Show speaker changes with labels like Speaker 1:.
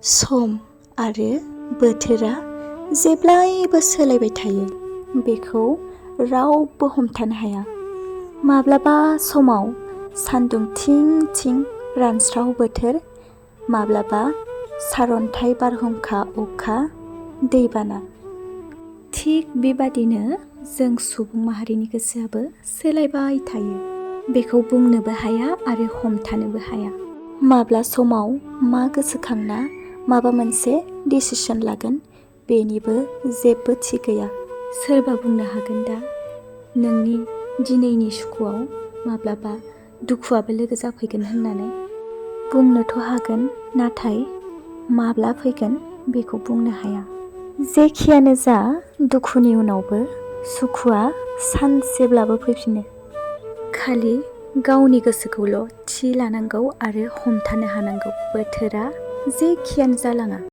Speaker 1: सम आरो बोथोरा जेब्लायबो सोलायबाय थायो, बेखौ रावबो हमथानो हाया। माब्लाबा समाव सान्दुं थिं थिं रानस्राव बोथोर, माब्लाबा सारन्थाइ बारहुंखा अखा दैबाना। थिग बेबादिनो जों सुबुं माहारिनि गोसोआबो सोलायबाय थायो। बेखौ बुंनोबो हाया आरो हमथानोबो हाया। माब्ला समाव मा गोसोखांना माबा मोनसे डिसिसन लागोन बेनिबो जेबो थि गैया। सोरबा बुंनो हागोन दा नोंनि दिनैनि सुखुआव माब्लाबा दुखुआबो लोगो जाफैगोन होननानै। बुंनोथ' हागोन, नाथाय माब्ला फैगोन बेखौ बुंनो हाया। जेखियानो जा, दुखुनि उनावबो सुखुआ सानसेब्लाबो फैफिनो। खालि गावनि गोसोखौल' थि लानांगौ आरो हमथानो हानांगौ। बोथोरा जेखियानो जालाङा।